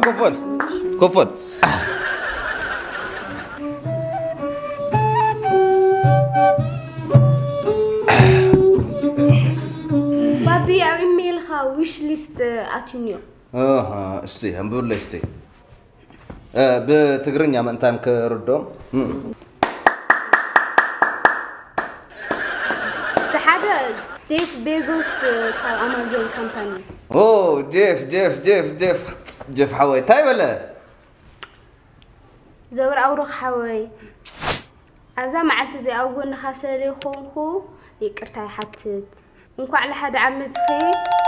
ክፈል፣ ክፈል። ባቢ ኣብ ኢሜይልካ ዊሽ ሊስት ኣትዩኒ እዩ። ኣሃ፣ እስቲ ኣንብብለይ እስቲ። እ፣ ብትግርኛ ምእንታን ክርዶም። እም። እቲ ሓደ ጄፍ ቤዞስ ካብ ኣማዞን ካምፓኒ። ኦ፣ ጄፍ፣ ጄፍ፣ ጄፍ፣ ጄፍ፣ ጄፍ ሓወይ፣ እንታይ በለ? ዘውር ኣውሮኽ ሓወይ፣ ኣብዛ መዓልቲ እዚኣ ኣብ ጎንኻ ስለ ዘይኮንኩ ይቅርታ ይሓትት። እንኳዕ ለሓደ ዓመትኺ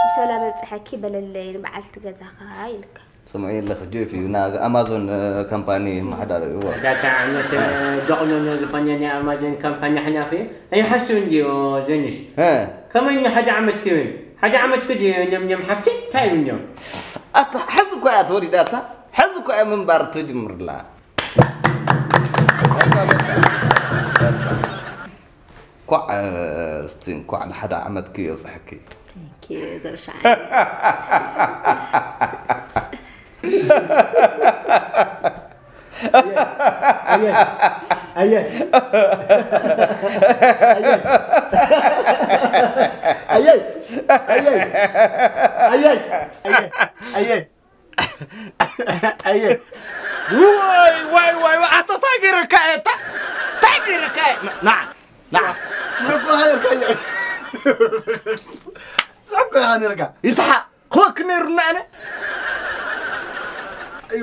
ብሰላም ኣብፀሐኪ በለለይ ንበዓልቲ ገዛኻ ኢልካ። ስምዒ ኣለኺ ጄፍ እዩ፣ ና ኣማዞን፣ እ፣ ካምፓኒ የመሓዳሪ እዩ። ዳታ ዓመት ዶቕመኖ ዝኾነ ናይ ኣማዞን ካምፓኒ ሓላፊ ኣይሓስብ እንድዮ ዘንሽ። እ። ከመይ ሓደ ዓመት ክብል? ሓደ ዓመት ክድ ኘም ኘም ሓፍቲ እንታይ ኢሉ ኘም? ኣታ ሕዚ እኮ እያ ተወሊዳታ፣ ሕዚ እኮ እያ ምንባር ትጅምርላ። እንኳዕ፣ እ፣ እስቲ እንኳዕ ንሓደ ዓመትኪ የብፅሐኪ። Thank you ዘርሻ። ኣየይ ኣየይ ኣየይ ኣየይ ኣየይ ኣየይ ኣየ ዋይ ዋይ ዋይ ዋይ ኣታ እንታይ ገይረካ እየ እታ እንታይ ገይረካ እየ ና ና ስሕቁ ሃለካ እየ ስሕቁ ሃለካ ይስሓ ኮክ ነይሩና ኣነ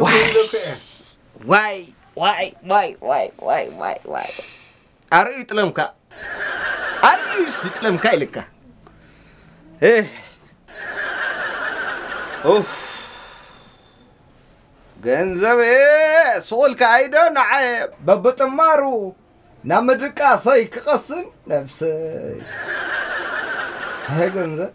ዋይ ዋይ ዋይ ዋይ ዋይ ዋይ ዋይ ዋይ ኣርእዩ ጥለምካ ኣርእዩ ይጥለምካ ኢልካ ኡፍ ገንዘበየ ስቑልካ ኣይዶ ንዓየ በብጥማሩ ናብ ምድቃሰይ ክቐስን ነብሰይ ገንዘብ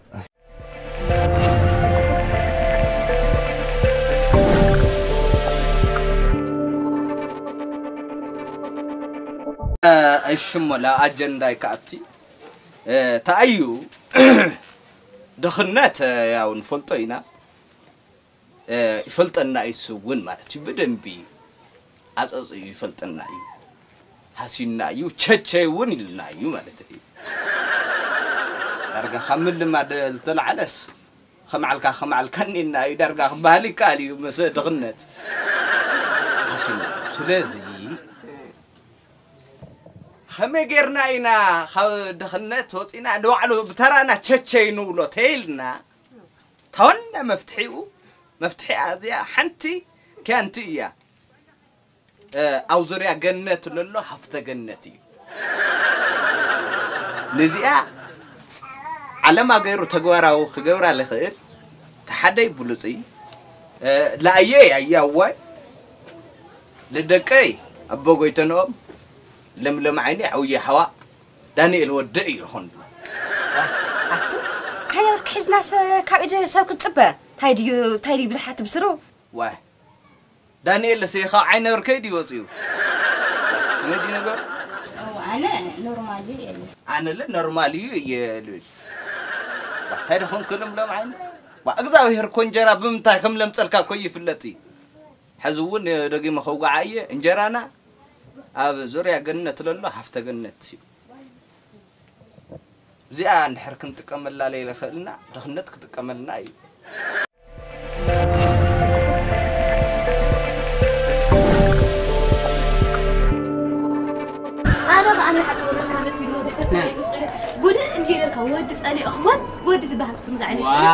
እሺ እሞ ለኣጀንዳይ ክኣቲ ተኣዩ ድኽነት ያው ንፈልጦ ኢና ይፈልጠና እዩ እሱ እውን ማለት እዩ ብደንቢ ኣፀፂኡ ይፈልጠና እዩ ሃሲና እዩ ቸቸይ እውን ኢልና እዩ ማለት እዩ ዳርጋ ካብ ምልማድ ዝተላዓለስ ከመዓልካ ከመዓልካ እኒና እዩ ዳርጋ ክበሃል ይከኣል እዩ ምስ ድኽነት ሃሲና እዩ ስለዚ ከመይ ጌርና ኢና ካብ ድኽነት ወፂና ንባዕሉ ብተራና ቸቸይ ንብሎ ተይልና ታወና መፍትሒኡ መፍትሒኣ እዚኣ ሓንቲ ኪያንቲ እያ ኣብ ዙርያ ገነት ለሎ ሃፍተ ገነት እዩ ንዚኣ ዓለማ ገይሩ ተግባራዊ ክገብራ ልኽእል ተሓደይ ብሉፅይ ለኣየይ ኣያዋይ ልደቀይ ኣቦ ጎይተንኦም ለምለም ዓይኒ ዓውየ ሓዋ ዳንኤል ወደ እዩ ዝኾን ኣሎ ኣቱ ዓይነ ወርቂ ሒዝናስ ካብ ኢድ ሰብ ክትፅበ ታይ ድዩ ታይ ድዩ ብድሓት ብስሩ ዋይ ዳንኤል ለሰ ካብ ዓይነ ወርከይ ድዩ ወፅዩ ከመይ ድዩ ነገሩ ኣነ ኖርማል እዩ ኣነ ለ ኖርማል እዩ እየ ልብል እንታይ ደኾን ክልምሎም ዓይነ እግዚኣብሄር ኮ እንጀራ ብምንታይ ከም ለምፀልካ ኮ ይፍለጥ እዩ ሕዚ እውን ደጊመ ከውግዓ እየ እንጀራና ኣብ ዙርያ ገነት ለሎ ሃፍተ ገነት እዩ እዚኣ እንድሕር ክንጥቀመላ ለይለ ኽእልና ድኽነት ክጥቀመልና እዩ ኣነ ከኣ ናይ ሓቂ ዘለካ መሲሉ ወዲ ተታየ ምስ በለ ጉድእ እንዲለካ ወዲ ጸሊእኽ ወድ ወዲ ዝበሃል ስም ዝዓይነ ጸሊእ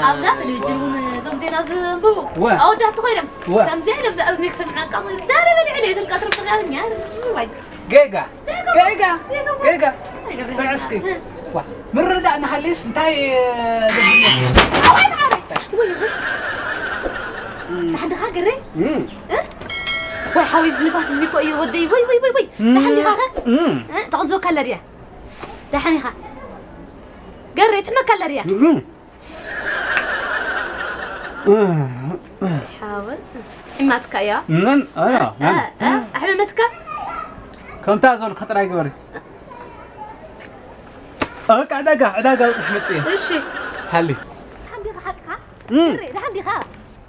ኣብዛ ቴሌቪዥን እውን እዞም ዜና ዝንብቡ ኣወዳት ኮይኖም ከምዚኣ ኢሎም ዝኣዝነ ክሰምዓካ ዳረ በሊዕ ለይትን ቀትሪ ፍቃድኛ ዋይ ጌጋ ጌጋ ጌጋ ስዕስኪ ምርዳእ ንሃልስ እንታይ ሓድኻ ገረ ወይ ሓወይ ዝንፋስ እዚ እኮ እዩ ወደይ ወይ ወይ ወይ ወይ ደሓን ዲኻ ኸ ተቕንዞካ ኣላ ድያ ደሓን ኢኻ ገረ ትመካ ኣላ ድያ ሓወይ ሕማትካ እያ ምን ኣያ ኣሕመመትካ ከምታ ዘልኩ ጥራይ ግበሪ በቃ ዕዳጋ ዕዳጋ ውፅሕ መፅእ እሺ ሃሊ ደሓን ዲኻ ሓቅኻ ደሓን ዲኻ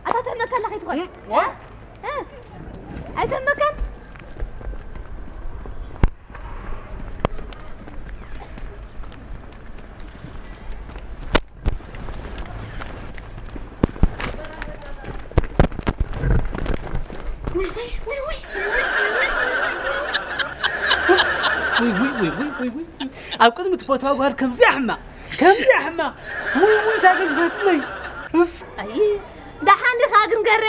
ኣታ ትህመካ ኣላ ከይትኾን። ዋ? እ? ኣይትህመካን? ውይ፣ ውይ፣ ውይ፣ ውይ፣ ውይ፣ ውይ። ኣብ ቅድሚ ትፈትዋ ጓል ከምዚኣ ሕማቕ፣ ከምዚኣ ሕማቕ። ውይ፣ ውይ፣ እታ ግን ዘትለይ። ኡፍ። ኣይ፣ ደሓን ዲኻ ግን ገሬ?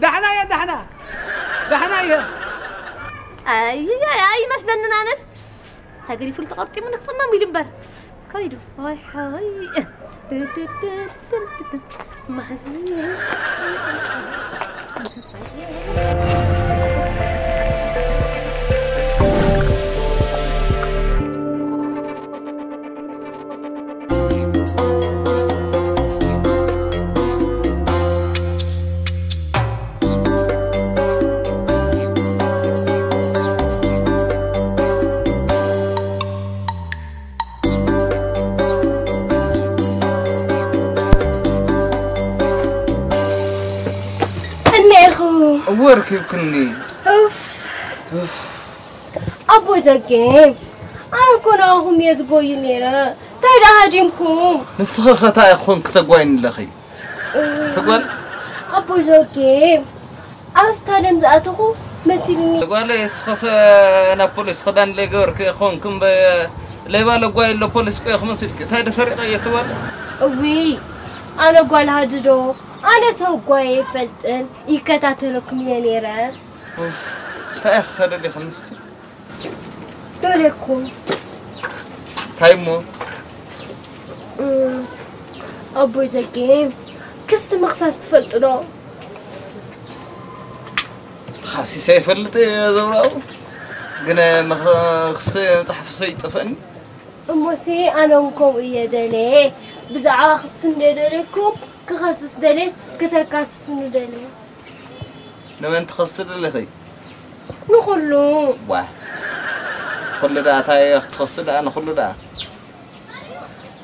ዳሕና እየ፣ ዳሕና። ዳሕና እየ። ኣይ፣ ኣይ፣ ኣይመስለንን ኣነስ። ተገዲፉ ተቐርጢሙ ንኽጽመም ኢሉ እምበር። ከይዱ። ዋይ ሓወይ። ማሕዘን። እኔኹ። እወ ረኪብክኒ። ኡፍ። ኣቦይ ዘጌ፣ ኣነ እኮ ንኣኹም እየ ዝጎይ ነይረ። እንታይ ደኣ ሃዲምኩም? ንስኺ ኸ እንታይ ኢኹም ክተጓይኒ ኣለኺ? እ፣ ትጓል? ኣቦይ ዘጌ፣ ኣብ ስታድየም ዝኣተኹ መሲልኒ። ጓለይ፣ እስኸሰ ናብ ፖሊስ ክዳን ለይገበርክ ኢኹን ክምበ ሌባ ለጓይ ኣሎ ፖሊስ ቆይኹ መሲልክ። እንታይ ዶ ሰሪቐ እየ ትጓል? እውይ፣ ኣነ ጓል ሃድዶ? ኣነ ሰብ ጓየ ይፈልጥን ይከታተለኩም እየ ነይረ። ኡፍ፣ እንታይ ኢኺ ከደሊኺ ንሱ? ዶሌኩም። እንታይ እሞ? እም፣ ኣቦይ ዘጌ፣ ክሲ ምኽሳስ ትፈልጡ ዶ? ተኻሲሰ ይፈልጥ እየ ዘውራኡ። ግን ምኽ-፣ ክሲ መጽሓፍ ሰይጠፈኒ። እሞሲ ኣነ እውን ከምኡ እየ ደልየ። ብዛዕባ ክሲ እንደ ደልየኩም፣ ክኸስስ ደልየስ፣ ክተካስሱኒ ደልየ። ንመን ትኸሲ ደለኺ? ንኹሉ። ዋ። ኩሉ ደኣ እንታይ ክትኸሲ ደኣ ንኹሉ ደኣ?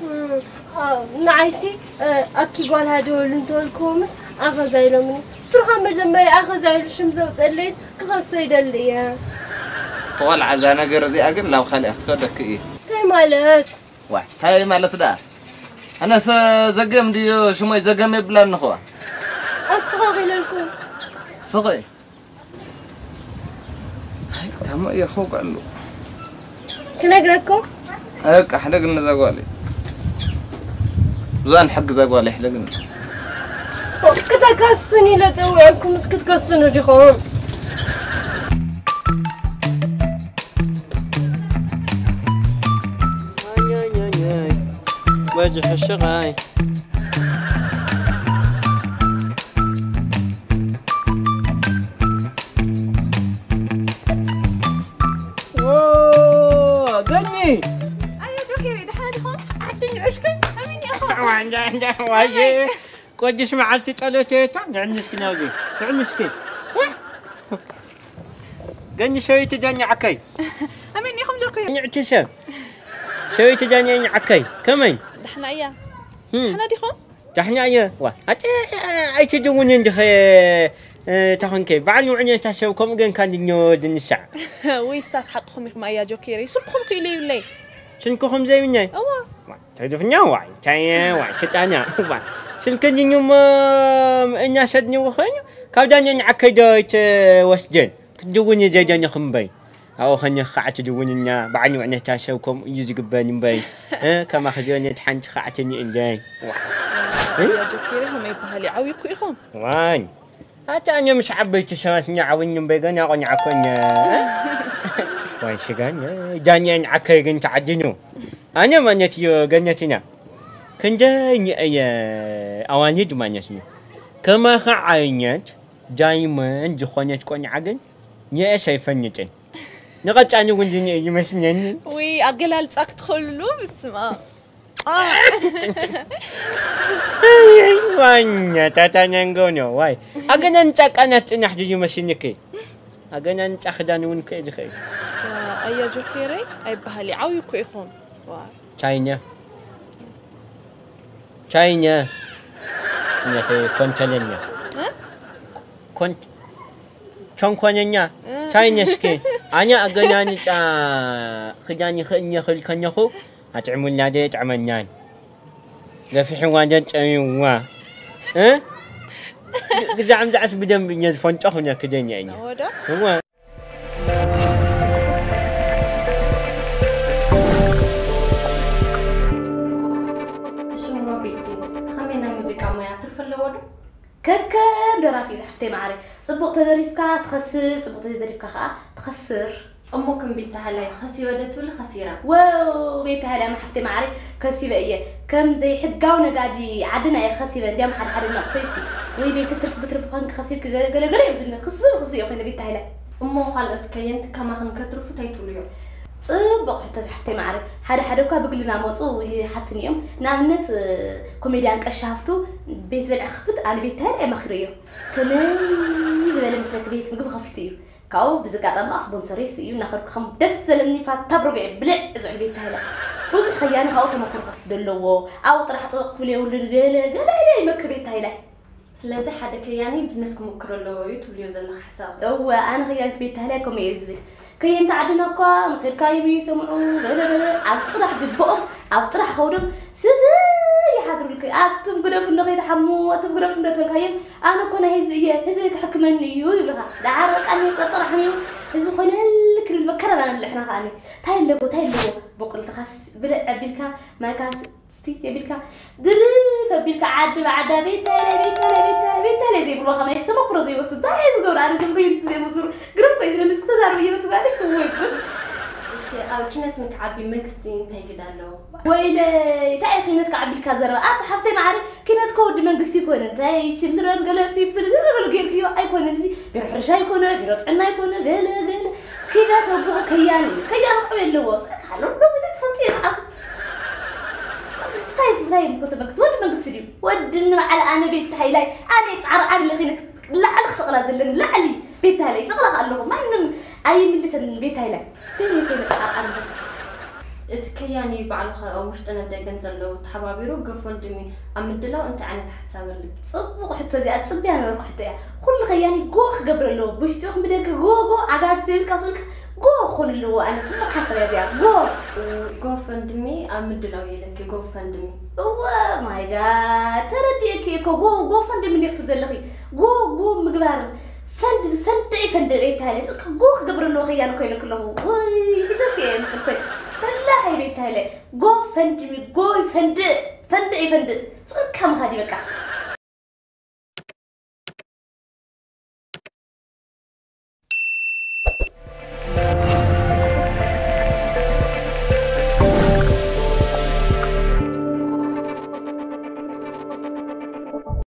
እም፣ ኣ፣ ንዓይሲ፣ እ፣ ኣኪ ጓል ሃደወሉ እንተበልክዎምስ ኣኸዛ ኢሎምኒ። ሱርኻ መጀመርያ ኣኸዛ ኢሉ ሽም ዘውፀለይስ ክኸሶ ይደሊ እየ። እቲ ቆልዓ እዛ ነገር እዚኣ ግን ናብ ካልእ ክትከደኪ እየ። እንታይ ማለት? ዋይ፣ እንታይ ማለት ደኣ? ኣነስ ዘገም ድዩ ሽሞይ ዘገም የብላን ንኸዋ። ኣስተኻኺለልኩም። ስኺ። ኣይ፣ ታሞ እየ፣ ክወግዐሉ። ክነግረኩም? በቃ፣ ሕደግኒ እዛ ጓለይ። እዛን ሕጊ እዛ ጓለይ ሕደግኒ። ክተካስሱኒ ኢለ ጸዊዐኩምስ ክትከስሱኒ ዲኹም? በዝሒ ሽቓይ። ዎ፣ ገኒ! ኣየ ጆኬሪ፣ ደሓን ዲኹም? ዓዲ ንዕሽከይ፣ ከመይ እኒኣኹም? ዋንጃ፣ ዋንጃ፣ ዋንጃ። ቆጅሽ መዓልቲ ጸሎት እታ፣ ንዕኒ እስኪ ናብዚ፣ ንዕኒ እስኪ። ገኒ ሰበይቲ ጃኛ ዓከይ። ኣሜን ኢኹም ጆከይ። ንዕቲ ሰብ። ሰበይቲ ጃኛ ዓከይ። ከመይ? ዳሕና እያ። ህም። ዳሕና ዲኹም? ዳሕና እየ። ዋ፣ ኣጨ-፣ ኣይትድውኒ እንዲኸ፣ እ፣ ተኾንከ። በዓል ውዕኔታ ሰብ ከምኡ ገንካ እንድኞ ዝንሳዕ። ውይ፣ ሳስ ሓቅኹም ኢኹም ኣያ ጆከይ። ስልክኹም ክኢለ ይብለይ። ስልክኹም ዘይብለይ? እዋ። ዋ፣ ተደፍኛ ዋይ፣ ቻየ ዋይ፣ ሸጣና ዋይ። ስልክን ድኝሞ እና ሰድኒ ወኸኝ፣ ካብ ዳንየን ዓከይ ዶ ይትወስደን? ክትድውኒ ዘይደኒ ኽምበይ። ኣዎ ኸኝ ኸዓ ትድውንና፣ ባዕኒ ውዕነታ ሰብ ከምኡ እዩ ዝግበን እምበይ። እ፣ ከማኺ ዝበነት ሓንቲ ኸዓ ትኒ እንደይ። ዋ። እ? ያ ጆኪረ፣ ኸመይ ይበሃል እዩ? ዓብይኩ ኢኹም። ዋይ። ኣታ ኣነ ምስ ዓበይቲ ሰባት እኛ ዓብኒ እምበይ ገና ቆንዓ ኮነ። ዋይ ስጋን ዳንኤል ዓከይ ግን ተዓዲኑ። ኣነ ማለት እዩ ገነትና። ክንደይ እየ ኣዋልድ ማለት እዩ። ከማኻ ዓይነት ዳይመንድ ዝኾነት ቆንዓ ግን ንእስ ኣይፈልጥን። ንቐጻሊ እውን ዝንኤ ይመስለኒ። ውይ፣ ኣገላልጻ ክትኸልሉ፣ በስመ ኣብ። ዋኛ ታታኛንጎ ነው ዋይ። ኣገናን ጫቃናት ጽናሕ ድዩ መስልንክ? ኣገናን ጫ ክዳን እውን ከ ዝኸይ። ኣያ ጆኬረይ ኣይበሃል፣ ዓብዩ እኮ ኢኹም። ዋይ። ቻይና። ቻይና። ነኸ ኮንቸለኛ። ኮን-፣ ቸንኮነኛ። ቻይነስኪ። ኣኛ ኣገናንጫ ክዳን ይኽእልኒ ክልከኛኹ። ኣጥዕሙላ ዶ የጥዕመኛን? ገፊሕዋ ዶ ጨሚዋ? እ? ግዛዕ ምዛዕስ ብደንብ እኛ ዝፈንጠኹ ነክደኛ እኛ። እወ ዶ? እወ። እሺ፣ እሞ ቤቲ፣ ከመይ ናይ ሙዚቃ ሞያ ትርፊ ኣለዎ ዶ? ከከም ደራፊ እዩ፣ ሓፍተይ መዓረይ። ጽቡቕ ተደሪፍካ ትኸስብ፣ ጽቡቕ ተዘይደሪፍካ ከኣ ትኸስር። እሞ ከም ቤታ ሃላይ ከሲበ ዶ ትብሊ ከሲራ? ወው፣ ቤታ ሃላይ፣ ሓፍተይ መዓረይ፣ ከሲበ እየ። ከም ዘይሕጋዊ ነጋዲ ዓድና እየ ከሲበ። እንዲያም ሓደ ሓደ ነቕቶይሲ፣ ወይ ቤቲ ትርፊ ብትርፊ ኮንኪ ከሲብኪ ገለ ገለ ገለ እዮም ዝብሉኒ። ክስብ ክስብ እየ ኮይነ ቤታ ሃላይ። እሞ ካልኦት ከየንቲ ከማኽን ከትርፉ እንታይ ትብሉ እዮም? ጽቡቕ ሕቶ ዝሓፍተይ መዓረይ። ሓደ ሓደ እኳ ብግልና መጹ ይሓትኒ እዮም። ንኣብነት፣ ኮሜድያን ቀሺ ሃፍቱ ቤት ብልዒ ክኸፍት ኣነ ቤት ሃይለ እየ መኺረዮ። ከመይ ዝበለ መስለኪ ቤት ምግቢ ከፊቱ እዩ። ካብኡ ብዝጋጣሚ ከኣ ስፖንሰር የስ እዩ። እናኸድኩ ከም ደስ ዝበለኒ ፋታ ብርጉ እየ ብልዕ ዝዕል ቤት ሃይለ። ብዙሕ ከያኒ ካብኡ ተመክሮ ክወስድ ኣለዎ። ኣብኡ ጥራሕ ጥቕቕ ክብል የብሉን ገለ ገለ ኢለ ይመክር ቤት ሃይለ። ስለዚ ሓደ ከያኒ ቢዝነስ ክምክሮ ኣለዎ እዩ ትብልዮ ዘለኺ ሓሳብ? እወ፣ ኣነ ከያኒት ቤት ሃይለ ከምኡ እየ ዝብል። ከየንቲ ዓድና እኳ ምኺርካዮም ይሰምዑ፣ ገለ ገለ፣ ኣብ ጥራሕ ጅብኦም፣ ኣብ ጥራሕ ኸውዶም፣ ስትይ ይሓድሩልኪ። ኣቱም ግደፉ እንዶ ከይትሓሙ፣ ኣቱም ግደፉ እንዶ ተበልካዮም፣ ኣነ እኮ ናይ ህዝቢ እየ፣ ህዝቢ ክሕክመኒ እዩ ይብልኻ። ደሓር በቃ እኒ ጸርጸር ሓሚሙ፣ ህዝቢ ኮይነ ህልክ ንብል መከራና ንብልሕ ኢና ከኣኒ። ታይ ኣለዎ፣ ታይ ኣለዎ? በቁልትኻስ ብልዕ ኣቢልካ፣ ማይካስ ስቲ የቢልካ፣ ድርፍ ኣቢልካ፣ ዓዲ ብዓዳ፣ ቤታለ፣ ቤታለ፣ ቤታለ፣ ቤታለ ዘይብልዋ ከማይ ተመክሮ ዘይወስዱ፣ እንታይ እዩ ዝገብሩ? ኣነ ዝም ብይንቲ ዘይምዝሩ፣ ግርም ኮይኑ ንስ ክተዛርብ እየ በቲ ጓል፣ ወይ ጉድ። እሺ፣ ኣብ ኪነት ንክዓቢ መንግስቲ እንታይ ግዳ ኣለዎ? ወይለይ፣ እንታይ እዩ ኪነት ክዓቢ ኢልካ ዘረባ? ኣታ ሓፍተይ መዓረይ፣ ኪነት እኮ ወዲ መንግስቲ ይኮነ፣ እንታይ ችልድረን ገለ ፒፕል ገለ ገለ ጌርክዮ ኣይኮነን። እዚ ቢሮ ሕርሻ ይኮነ፣ ቢሮ ጥዕና ይኮነ፣ ገለ ገለ። ኪነት ኣቦኡ ከያኒ እዩ። ከያኒ ክዕበ ኣለዎ። ስእካ ኣሎ፣ ሎሚ ዘይትፈልጡ እየ ዝዓኹ። መንግስቲ እንታይ ይፍልታ እዩ? ምክንያቱ መንግስቲ ወዲ መንግስቲ ድዩ? ወዲ ንበዓል ኣነ ቤት ሃይላይ፣ ኣነ ጻዕሪ ዓብለ ኪነት ላዕሊ ክሰቕላ ዘለኒ፣ ላዕሊ ቤት ሃይላይ ይሰቕላ ኣለኹ። ማንም ኣይምልሰን ቤት ሃይላይ። ግን ይኮነ ጻዕሪ ዓብለ። እቲ ከያኒ ባዕሉ ኸ ኣብ ውሽጥን ኣብ ደገን ዘለዉ ተሓባቢሩ ጎፈንድሚ ኣብ ምድላው እንታይ ዓይነት ሓሳብ ኣለኪ? ጽቡቕ ሕቶ እዚኣ፣ ጽብያ ነበርኩ ሕቶ እያ። ኩሉ ከያኒ ጎ ክገብር ኣለዎ። ብውሽጢ ይኹን ብደገ ጎ፣ ጎ፣ ዓጋት ዘይብልካ ስልካ ጎ ክኾን ኣለዎ። ኣነ ጽቡቕ ሓሳብ እያ እዚኣ። ጎ። እ፣ ጎፈንድሚ ኣብ ምድላው እየ ኢለኪ፣ ጎፈንድሚ። እወ፣ ማይ ጋድ፣ ተረዲኤኪ እኮ። ጎ፣ ጎፈንድሚ እንዲኺ ትብሊ ዘለኺ። ጎ፣ ጎ ምግባር፣ ፈንድ፣ ፈንድ፣ ፈንድ ቤት ሃይለ። ስልካ ጎ ክገብር ኣለዎ ከያኒ እኮ ኢለኪ ኣለኹ። ወይ፣ ሒዘኪ እየ ምክልኮይ። በላሕ ቤት ሃይለ። ጎ ፈንድሚ፣ ጎይ ፈንድእ፣ ፈንድእ ይፈንድእ። ጾርካ ምኻድ እዩ በቃ።